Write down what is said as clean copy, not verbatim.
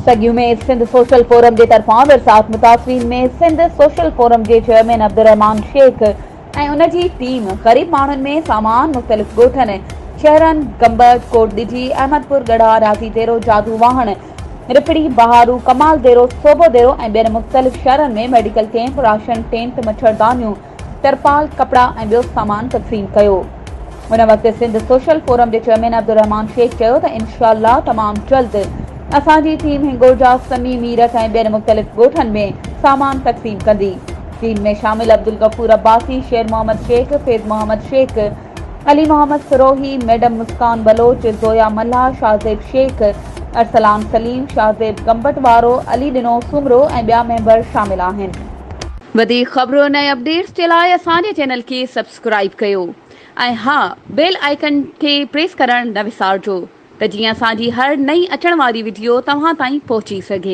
سڳيون ۾ Sindh social forum جي طرفان برسات متاثرين ۾ سنڌ سوشل فورم جي چيئرمين عبدالرحمان شيخ ۽ ان جي ٽيم غريب ماڻهن ۾ سامان مختلف ڳوٺن شهرن گمبٽ، ڪوٽ ڏجي، احمد پور ڳڙها، راضي ديرو، جادو واهڻ، رپڙي، بهارو، ڪمال ديرو، صوبو ديرو ۽ ٻين مختلف شهرن ۾ ميڊيڪل ڪيمپ، راشن، ٽينٽ، مڇردانيون، ترپال، ڪپڙا ۽ ٻيو سامان تقسيم ڪيو. ان وقت سنڌ سوشل فورم جي چيئرمين عبدالرحمان شيخ چيو ته انشاء الله تمام جلد اسان جي ٽيم هنگورجا، سمي، ميرڪ ۽ ٻين مختلف ڳوٺن ۾ سامان تقسيم ڪندي. ٽيم ۾ شامل عبدالغفور عباسي، شير محمد شيخ، فيض محمد شيخ، علي محمد سروهي، ميڊم مسڪان بلوچ، زويا ملاح، شاهزيب شيخ، ارسلان سليم، شاهزيب گمبٽ وارو، علي ڏنو سومرو ۽ ٻيا ميمبر شامل آهن. وڌيڪ خبرن ۽ اپڊيٽس جي لاء اسان جي چينل کي سبسڪرائيب ڪيو ۽ ها بيل آئيڪن کي پريس ڪرڻ نه وسارجو ته جيئن اسان جي هر نئين اچڻ واري وڊيو توهان تائين پهچي سگهي.